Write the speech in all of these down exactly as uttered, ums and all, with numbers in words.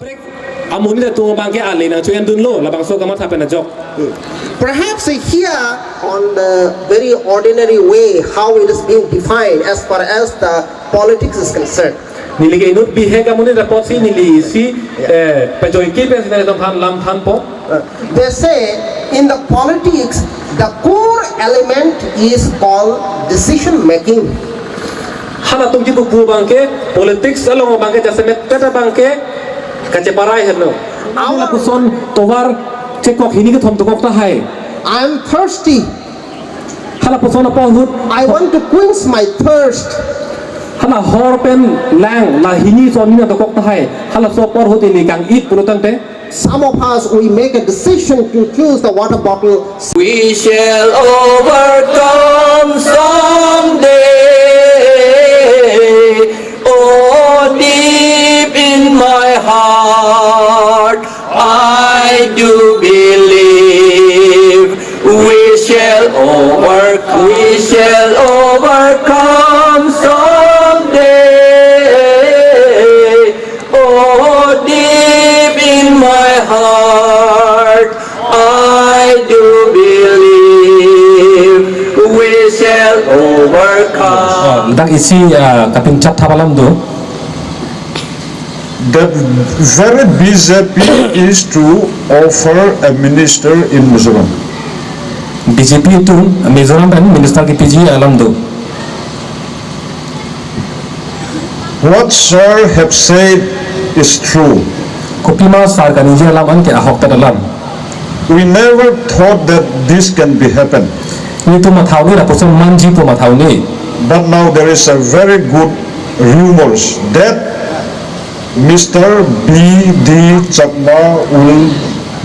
Amonit atum abangke ale nangcho-endunlo, labangso kamatha pen ajok. Perhaps here on the very ordinary way how it is being defined as far as the politics is concerned. Neli ke inut bihek amonit apotsi neli isi eh, pejoike pensi nangtum aphan lam thanpo. They say in the politics the core element is called decision making. Halatum kipu abangke politics along abangke jasemet teta abangke kacheparai henlo. Awa lapuson tovar chekok hini kethom dokok tahai. I am thirsty. Halapuson apor ahut I want to quench my thirst. Hala hor pen lang la hini son hini dokok tahai. Halaso apor ahut ili kang-it pulo tangte. Some of us, we make a decision to choose the water bottle. We shall overcome someday. Oh, deep in my heart, I do believe we shall overcome, we shall overcome someday. Oh, deep in my heart, I do believe we shall overcome. Dak isi ah, kapinchap thap alam do. The very B J P is to offer a minister in Mizoram. B J P atum Mizoram pen minister kepiji alam do. What sir have said is true. Kopima sar kaningje alam anke ahokpet alam. We never thought that this can be happen. Nelitum matha un-e, lapuson manji pu matha un-e. But now there is a very good rumors that Mister B D Chakma will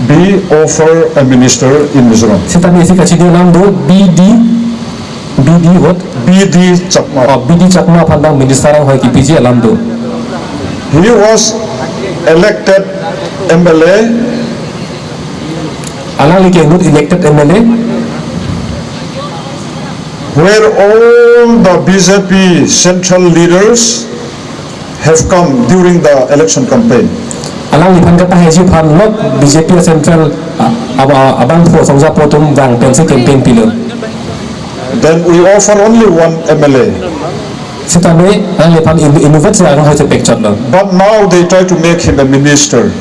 be offer a minister in Mizoram. Seta neli isi kachini alam do B D, B D what? B D Chakma. Oh, B D Chakma aphan abang minister anghoi kepiji alam do. He was elected M L A. Alangli ke inut elected M L A. Where all the B J P central leaders have come during the election campaign. Alangliphan kapahaiji aphan lok B J P central ah, aba- abangphu songja apo atum vang pensi campaign pilo. Then we offer only one M L A. Sitame alangliphan in- inutvet si anghoi chepekchotlo. But now they try to make him a minister.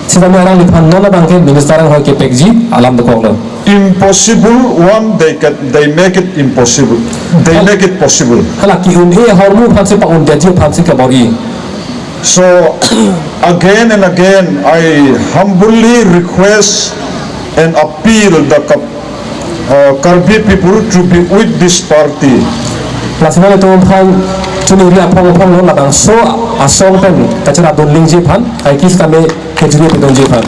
Sitame alangliphan non abangke minister anghoi kepekji alam dokoklo. Impossible one, they can, they make it impossible. They make it possible. Hala ki-un-e ahormu aphansi pa-undetji aphansi kabor-i. So again and again, I humbly request and appeal the Kap- uh, Karbi people to be with this party. Lasi nanglitum aphan chuningri aphong aphong lo labangso asong pen kacherapdun ningje aphan, ai kis kame kejuri pedunji aphan.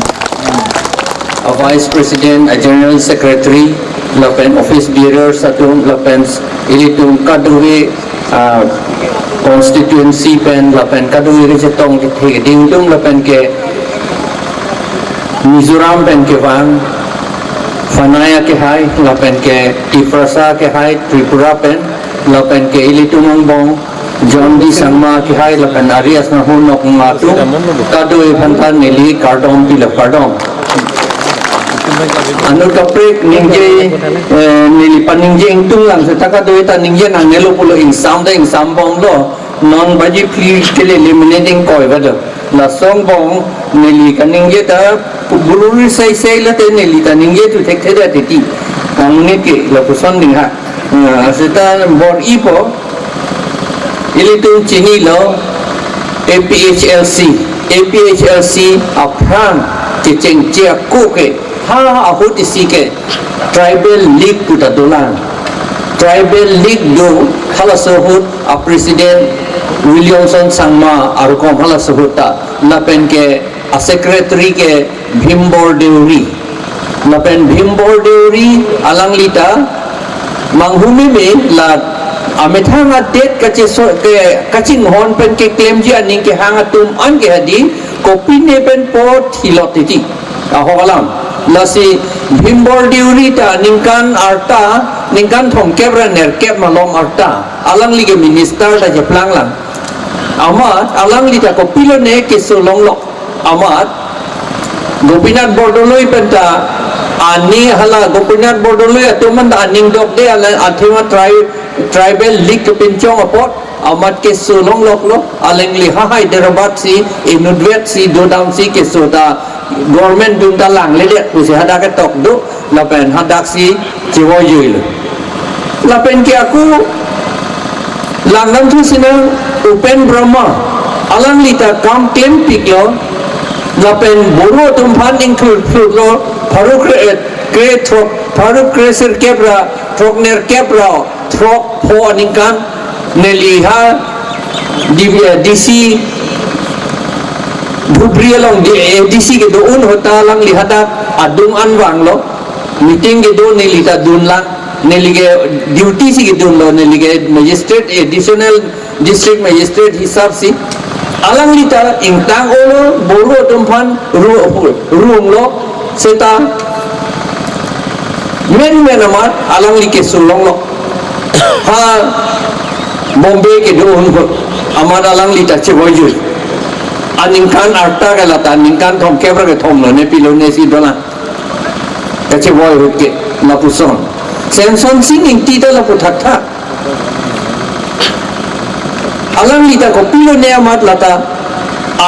A Vice President, a General Secretary, lapen office bearers atum, lapen ilitum kadokave ah, constituency pen, lapen kadokave kachetong kethe keding atum, lapen ke Mizoram pen kevang, Fanai akehai, lapen ke Tiprasa akehai, Tripura pen, lapen ke ilitum angbong, John D Sangma akehai, lapen ari asnahun nok atum, kadokave aphanta neli kardom pilo, kardom. Anut kaprek ningje, eh, neli paningje ingtung lang seta kadokave ta ningje nangnelo pulo, ingsam ta ingsam bomlo, non baji phli kele eliminate ingkoi vado. Lason angbong neli kaningje ta buru ri sai sai late neli ta ningje thu thekthe det titi. Angnike lapuson ding ha. Ah, seta bor-ipo. Ilitum chinilo A P H L C. A P H L C aphrang chechengche ako ke ha ahut isi ke Tribal League puta dolang. Tribal League do halaso ahut a President Williamson Sangma arukom halaso ahut ta lapen ke a Secretary ke Bhimbor Deuri. Lapen Bhimbor Deuri alangli ta manghumeme la amethang adet kacheso ke kachinghon pen keklemji aning kehang atum an ke hadi kopine pen po thilot titi. Ahok alam. Lasi Bhimbor Deuri ta ningkan arta, ningkan thomkep ra nerkep malom arta alangli ke minister ta cheplang lang. Amat alangli ta kopilo ne keso longlok. Amat Gopinath Bordoloi penta, ani hala Gopinath Bordoloi atum penta aning dokde, ala athema tri-, tribal league kepinchong apot amat keso longloklo, alangli ha Hyderabad si inutvet si dodam si keso ta government dun ta langledet pusi hadak ketok do, lapen hadak si chevoijuilo. Lapen ke ako langdamthu sinang Upen Brahma, alangli ta kam klempiklo, lapen Boro atum aphan ingthurphurlo, pharo kre, eh, kre throk, pharo kre sirkep ra throknerkep ra throkpho aningkan neli ha D-, eh, D C Dhubri along di, eh, D C kedo-un ahut ta alangli hadak adung an vanglo, meeting kedo neli ta dunlang, neli ke duty si kedunlo, neli ke magistrate, additional district magistrate hisap si. Alangli ta ingtang olo, Boro atum aphan ru-, runglo, seta menmen amat alangli keso longlo. Ha Bombay kedo-un ahut amat alangli ta chevoijui. Aningkan arta ke lata, aningkan thomkep ra kethom lone pilone si dolang. Kachevoi ahut ke lapuson. Semsonsing Ingti ta lapu thakthak. Alangli ta kopilone amat lata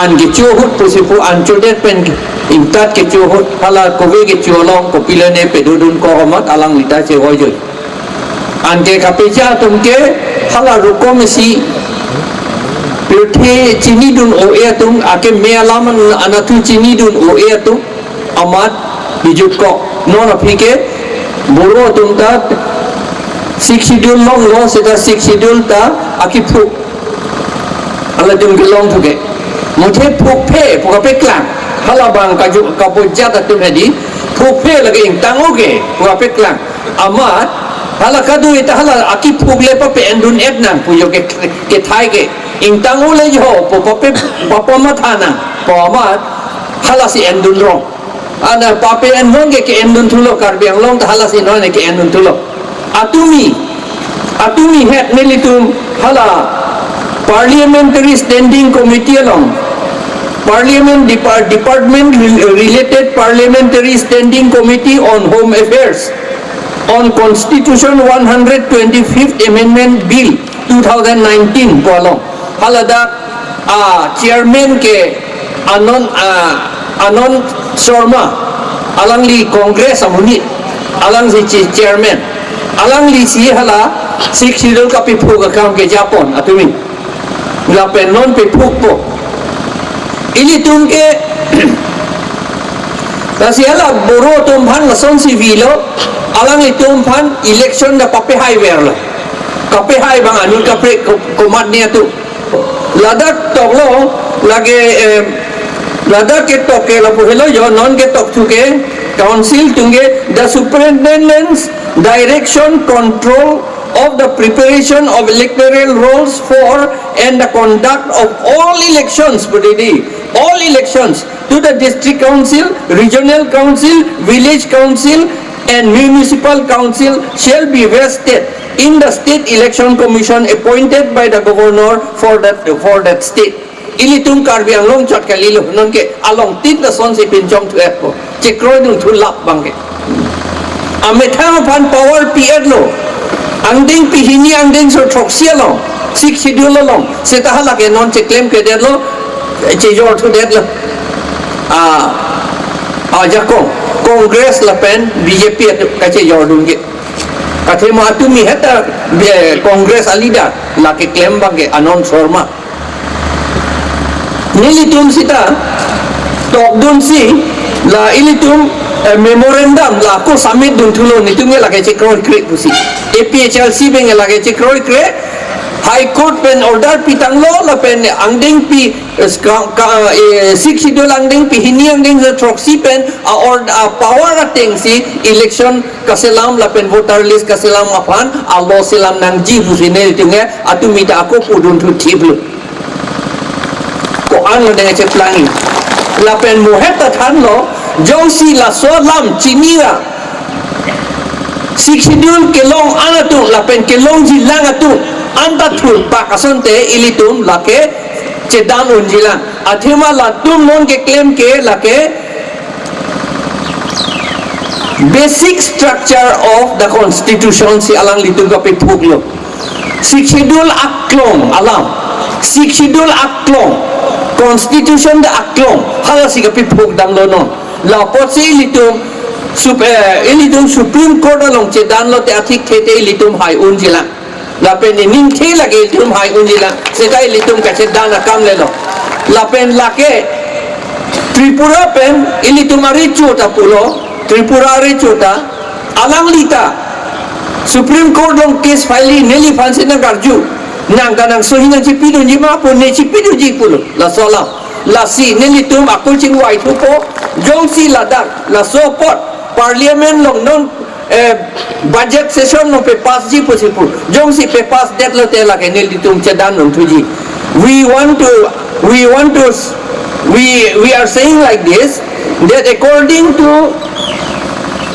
an kecho ahut pusi pu an chodet pen ingtat kecho ahut, hala kove kecho along kopilone pedodun kok amat alangli ta chevoijui. Anke kapeja atum ke hala rukom isi pirthe chinidun o-e atum, akeme alam an-, anatthu chinidun o-e atum amat bijut kok. Non aphi ke Boro atum ta Sixth Schedule longlo, seta Sixth Schedule ta akiphuk. Hala atum kelong thuke. Muthe phukphe pu kapeklang. Halabang kaju kabojat atum hedi. Phukphe lake ingtang-o ke pu kapeklang. Amat hala kadu ita hala akiphuk le pape-endun-et nang pu jo ke, kethai ke. Ingtang-o le jo pu pape, papamatha nang pu amat hala si endun rong. Ana pape-en non ke ke-endun thulo, Karbi Anglong ta hala si non ke-endun thulo. Atumi, atumi het nelitum hala Parliamentary Standing Committee along, Parliament Depar-, Department Rel-, Related Parliamentary Standing Committee on Home Affairs on Constitution one hundred twenty-fifth Amendment Bill two thousand nineteen pu along. Haladak, ah, chairman ke Anand, ah, Anand Sharma, alangli Congress amonit, alangli si chairman, alangli si hala Sixth Schedule kapephuk akam kejapon atumi. Lapen non pephukpo. Ilitum ke, lasi hala Boro atum aphan lasonsi vilo, alanglitum aphan election ta papehaiverlo. Kapehai abang anut kaprek ko-, komatne atum. Ladak toklo, lake, eh, ladak ketok ke lapu helo jo, non ketokthu ke, council atum ke, the superintendence, direction, control of the preparation of electoral rolls for and the conduct of all elections, pu dei, all elections to the district council, regional council, village council, and municipal council shall be vested in the state election commission appointed by the governor for that, for that state. Ilitum Karbi Anglong chot kalilo, non ke alongtin ta sonsi pinchong thu-etpo. Chekroidun thu lap abang ke. Amethang aphan power pi-etlo. Angdengpi hini angdengso throksi along, Sixth Schedule along. Seta hala ke non cheklemkledetlo, chejor thudetlo. Ah, ajakong, Congress lapen B J P atum kachejordun ke. Athema atumi heta, eh, Congress a-leader la keklem abang ke Anand Sharma. Nelitum seta tokdunsi la ilitum, eh, memorandum la ako submit dun thulo, nelitum ke lake chekroikre pusi. A P H L C pen ke lake chekroikre, High Court pen order pitanglo lapen angdengpi, eh, ka, ka, eh, Sixth Schedule angdengpi hini angdengso throksi pen a-ord-, a-power atengsi election kaselam lapen voter list kaselam aphan a-law selam nangji pusi nelitum ke atumi ta ako pudun thuthiplo. Ko-an lo nangcheplang-i. Lapen mohet ta thanlo, jongsi laso alam chini ra Sixth Schedule kelong an atum lapen kelongjilang atum anta thurpak asonte ilitum lake chedan unjilang. Athema latum non keklem ke lake basic structure of the constitution si alanglitum kapephuklo. Sixth Schedule aklong alam, Sixth Schedule aklong, constitution ta aklong, halasi kapephuk damlo non. Lapotsi ilitum sup-, eh, ilitum Supreme Court along chedanlote athikthe te ilitum hai unjilang. Lapen ining the lake ilitum hai unjilang. Seta ilitum kachedan akam lelo. Lapen lake Tripura pen ilitum arecho ta pulo, Tripura arecho ta, alanglita Supreme Court along case file, neliphansi nangkarju. Nang kanangsohi nangchipidunji ma pu, ne chipidunji pulo. Laso alam. Lasi nelitum akul chingvai thupo, jongsi ladak laso apot Parliament along non, eh, budget session along pepassji pusi pu. Jongsi pepassdetlote lake nelitum chedan un thuji. We want to, we want to, we, we are saying like this, that according to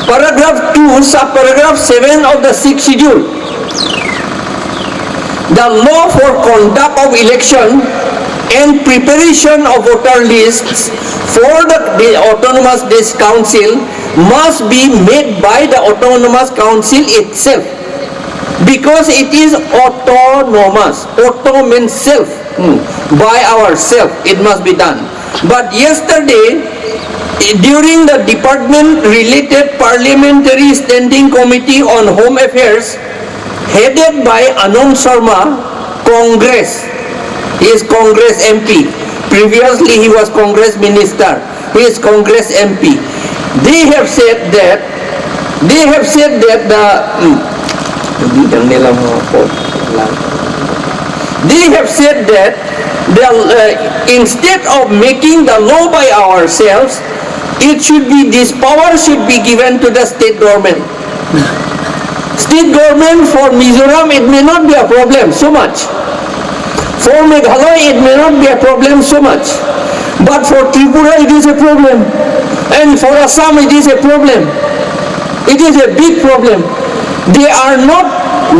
paragraph two, subparagraph seven of the Sixth Schedule, the law for conduct of election and preparation of voter lists for the, the Autonomous District Council must be made by the Autonomous Council itself, because it is autonomous. Auto means self. Hmm. By ourself, it must be done. But yesterday, during the department-related Parliamentary Standing Committee on Home Affairs, headed by Anand Sharma, Congress, he is Congress M P. Previously, he was Congress minister. He is Congress M P. They have said that, they have said that the, hmm, they have said that the, uh, instead of making the law by ourselves, it should be, this power should be given to the state government. State government for Mizoram, it may not be a problem so much. For Meghalaya, it may not be a problem so much. But for Tripura, it is a problem. And for Assam, it is a problem. It is a big problem. They are not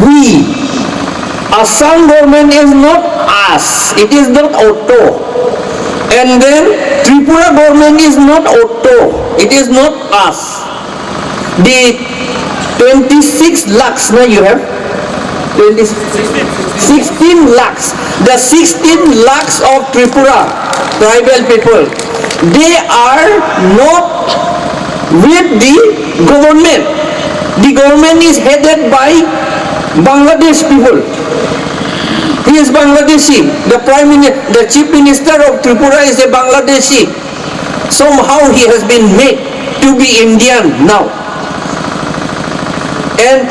we. Assam government is not us. It is not auto. And then Tripura government is not auto. It is not us. The twenty-six lakhs, no, you have? Twenty, sixteen lakhs. The sixteen lakhs of Tripura tribal people, they are not with the government. The government is headed by Bangladesh people. He is Bangladeshi. The prime minister, the chief minister of Tripura is a Bangladeshi. Somehow he has been made to be Indian now. And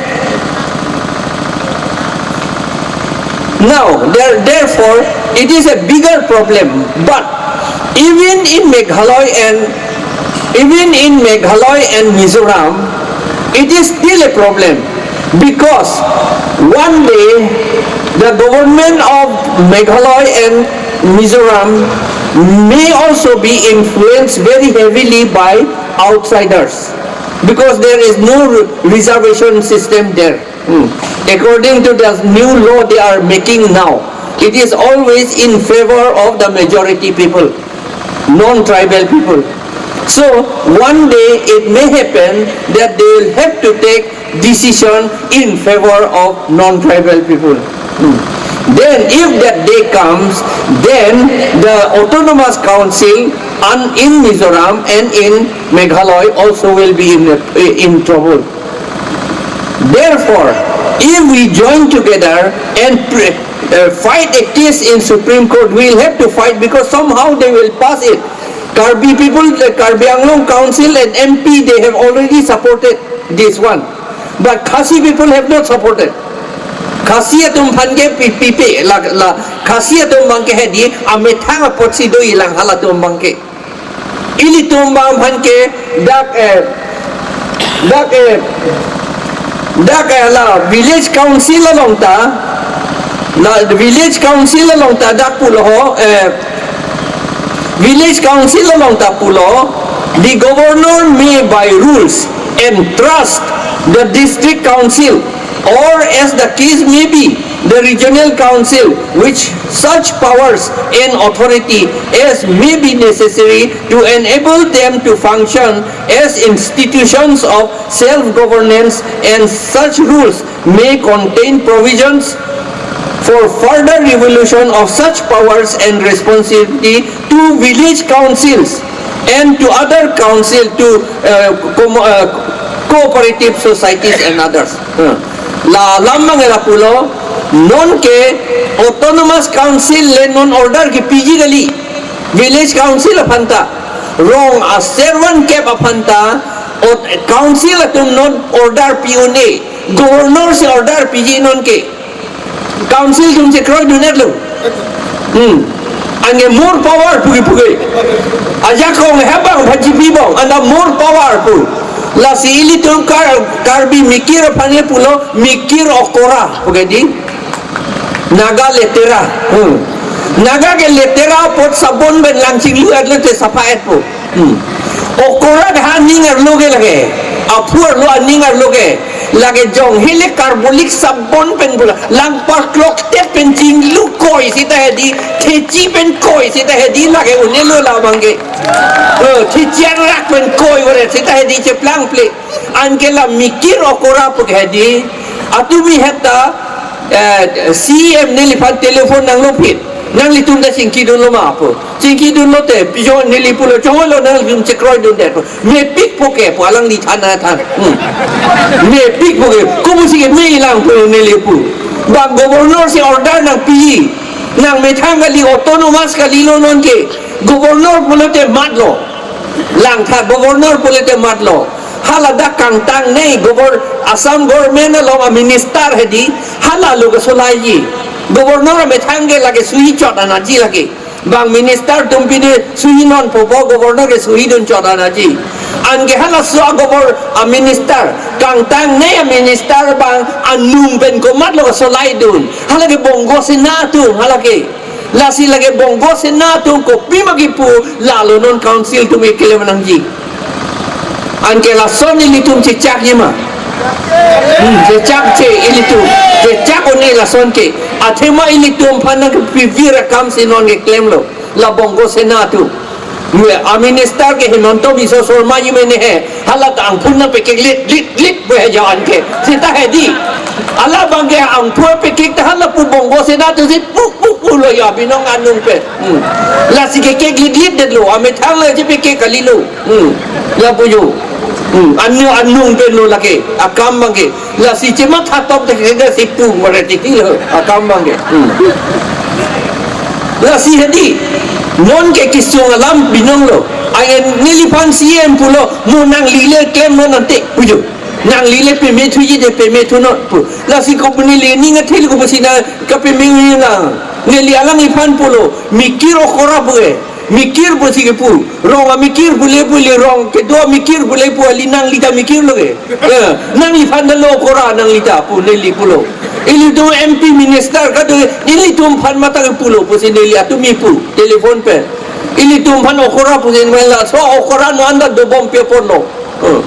now, there, therefore, it is a bigger problem. But even in Meghalaya and, even in Meghalaya and Mizoram, it is still a problem, because one day the government of Meghalaya and Mizoram may also be influenced very heavily by outsiders, because there is no re-, reservation system there. Hmm. According to the new law they are making now, it is always in favor of the majority people, non-tribal people. So, one day it may happen that they will have to take decision in favor of non-tribal people. Hmm. Then, if that day comes, then the Autonomous Council and in Mizoram and in Meghalaya also will be in, in trouble. Therefore, if we join together and pre-, uh, fight a case in Supreme Court, we will have to fight, because somehow they will pass it. Karbi people, the Karbi Anglong Council and M P, they have already supported this one. But Khasi people have not supported. Khasi atum aphan ke pi-, pipe, la, la, Khasi atum abang ke hedi, amethang apotsi doji lang halatum abang ke. Ilitum abang aphan ke dak, eh, dak, eh, dak, eh, la village council along ta, la village council along ta dak pulo ho, eh, village council along ta pulo, the governor may by rules entrust the district council or as the case may be, the regional council with such powers and authority as may be necessary to enable them to function as institutions of self-governance, and such rules may contain provisions for further devolution of such powers and responsibility to village councils and to other council, to uh, com- uh, cooperative societies and others. Hmm. La lam abang lapulo, non ke autonomous council le non order kepiji kali, village council aphan ta, rong aser van kep aphan ta, ot- council atum non order pi-un-e, governor si order piji non ke. Council atum chekroidun-etlo. Hmm. Anke more power puke puke. Ajakong hebang bhaji bibong, anta more power pu. Lasi ilitum Kar- Karbi mikir aphan le pulo mikir okora puke di. Naga letera. Hmm. Naga ke letera apot sabon pen lang chinglu-etlo te sapha-et pu. Hmm. Okora ke ha aning arlo ke lake. Aphu arlo aning arlo ke. Lake jong hele carbolic sabon pen bula. Lang parkloktet pen chinglu koi seta hedi. Thechi pen koi seta hedi lake un-elo labang ke. Oh, thechi arlak pen koi ore seta hedi cheplangple. Anke la mikir okora puke hedi. Atumi heta eh, C E M neliphan telephone nanglo pit. Nanglitum ta chingkidunlo ma pu. Chingkidunlo te, pijo neli pulo chonglo nanglitum chekroidundet pu. Mepik puke pu alangli than athan. Hmm. Mepik puke. Kopusi ke me lang pu neli pu. Bang governor si order nangpi. Nangmethang kali, autonomous kalilo non ke. Governor pulote matlo. Langtha governor pulote matlo. Hala dak kangtang nei govern- Assam government along a minister hedi, hala lo kesolaiji. Governor amethang ke lake suhi chot anaji lake. Bang minister atum pine suhi non popo, governor ke suhidun chot anaji. Anke halaso a govern- a minister, kangtang nei a minister bang anung pen komatlo kesolaidun. Hala ke Bongo Sena atum, hala ke. Lasi lake Bongo Sena atum kopi ma kipu, lalo non council atum keklem nangji. Anke lason ilitum chechakji ma. Hmm, chechakche ilitum. Chechak un-e lason ke. Athema ilitum aphan nangkepivir akam si non keklemlo. La Bongo Sena atum. Nue, a minister ke Himanta Biswa Sarma ji mene he. Hala ta angphun nangpekek lit, lit, lit, pu he jo anke. Seta hedi. Alabang ke angphun pekek ta hala pu Bongo Sena atum si puk, puk, puk lo ya binong anung pen. Hmm. Lasi kekek lit, lit detlo. Amethang le si pekek kalilo. Hmm. Lapu jo. Hmm. Anu, anung pen lo lake. Akam abang ke. Lasi chematha tok te ke si pu mare tikilo. Akam abang ke. Hmm. Lasi hedi, non ke kesung alam binonglo. Anke neliphan C E M pulo, mo nangli le klem non ante, pujo. Nangli le peme thuji te peme thunon pu. Lasi kopi neli ning athil kopusi nang kapeme thuji nang. Neli alangliphan pulo, mikir okora puke. Mikir pusi kepu. Rong amikir pule pule rong kedo amikir pule pu, ali nangli ta mikir lo ke. Eh, nangliphan ta lo okora nangli ta pu neli pulo. Ilitum M P minister kado ilitum aphan mata kepulo pusi neli atumi pu telephone pen. Ilitum aphan okora pusi neli laso okora non anta dobom pe ponlo. Eh,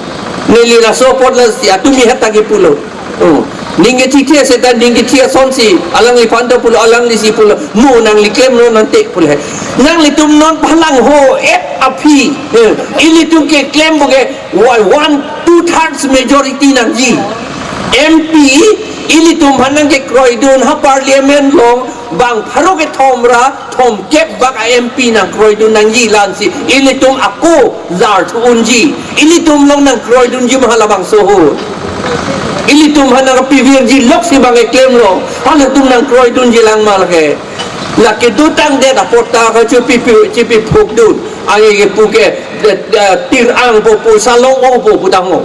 neli laso apot lasi atumi heta kepulo. Oh, ning kethithe seta ning kethi asonsi, alangliphan ta pulo, alangli si pulo, mo nangli klem non ante pulo he. Nanglitum non phalangho-et aphi, eh, ilitum keklem puke, wa- one, two thirds majority nangji. M P, ilitum aphan nangkekroidun ha parliament along, bang pharo kethom ra, thomkep bak a M P nangkroidun nangji lansi, ilitum ako lar thu unji, ilitum along nangkroidunji ma halabangso ahut. Ilitum aphan nangpivirji loksi bang keklemlo, halatum nangkroidunji lang ma lake. Lake dotangdet apot ta kachipi pi, chipi phukdun, anke kepu ke, de- de- tir-ang po, poisa long-o po pu tangho.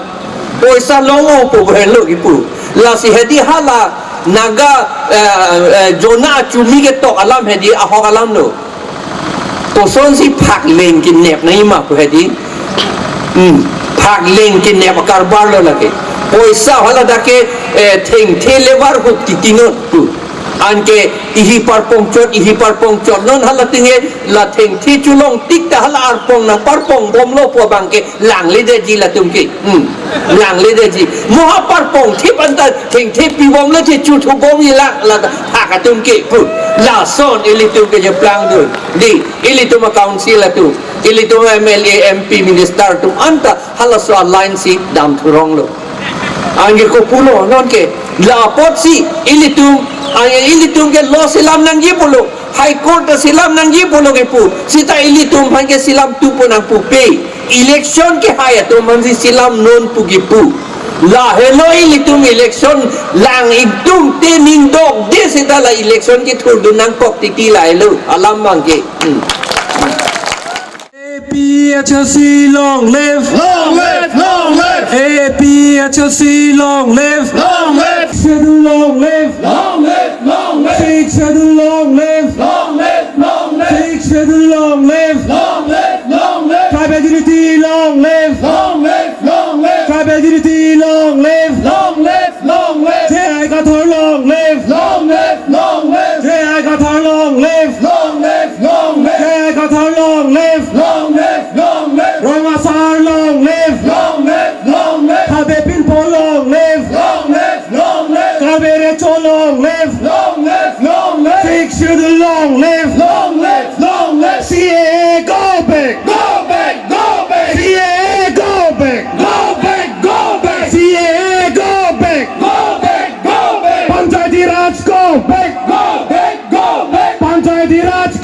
Poisa long-o po pu henlo kepu. Lasi hedi hala Naga, eh, eh, Jona achumi ketok alam hedi ahok alamlo. Kosonsi phakleng kenep nangji ma pu hedi. Hmm. Phakleng kenep akarbar lo lake. Poisa hala dak ke, eh, thengthe levar hup titinon pu. Anke ihi parpong chot, ihi parpong chot. Non halatum ke la thengthe cholong tik ta hala arpong nangparpong bomlo pu abang ke langledetji latum ke. Hmm. Langledetji. Mo ha parpong thip anta thengthe pibomle the chuthu bomji la, la thak atum ke pu. Lason ilitum ke jeplangdun. Dei, ilitum a-council atum, ilitum M L A, M P, minister atum anta halaso a-line si damthuronglo. Anke kopulo non ke, la apotsi ilitum, anke ilitum ke law selam nangji pulo, High Court ta selam nangji pulo kipu. Seta ilitum aphan ke selam tu pu nangpupe. Election kehai atum aphansi selam non pu kipu. Lahelo ilitum election lang ingtungte ning dokde seta la election kethurdun nangkok titi lahelo. Alam abang ke. Hmm. A P H L C long live! Long live! Long live! A P H L C long live! Long live! Schedule long live! Long live! Long live! Sixth Schedule long live! Long live! Long live! Sixth Schedule long live! Long live! Long live! Tribal unity long live! Long live! Long live! Tribal unity long live! Long live! Long live! J I Kathar long live! Long live! Long live! J I Kathar long live! Long live! Long live! J I Kathar long live! Long live! Long live! Rong Asar long live! Long live! Long live! Habe Pinpo long live! Long live! Long live! Karbi Recho long live! Long live! Long live! Sixth Schedule long live! Long live! Long live! C A A go back! Go back! Go back! C A A go back! Go back! Go back! C A A go back! Go back! Go back! Panchayati Raj go back! Go back! Go back! Panchayati Raj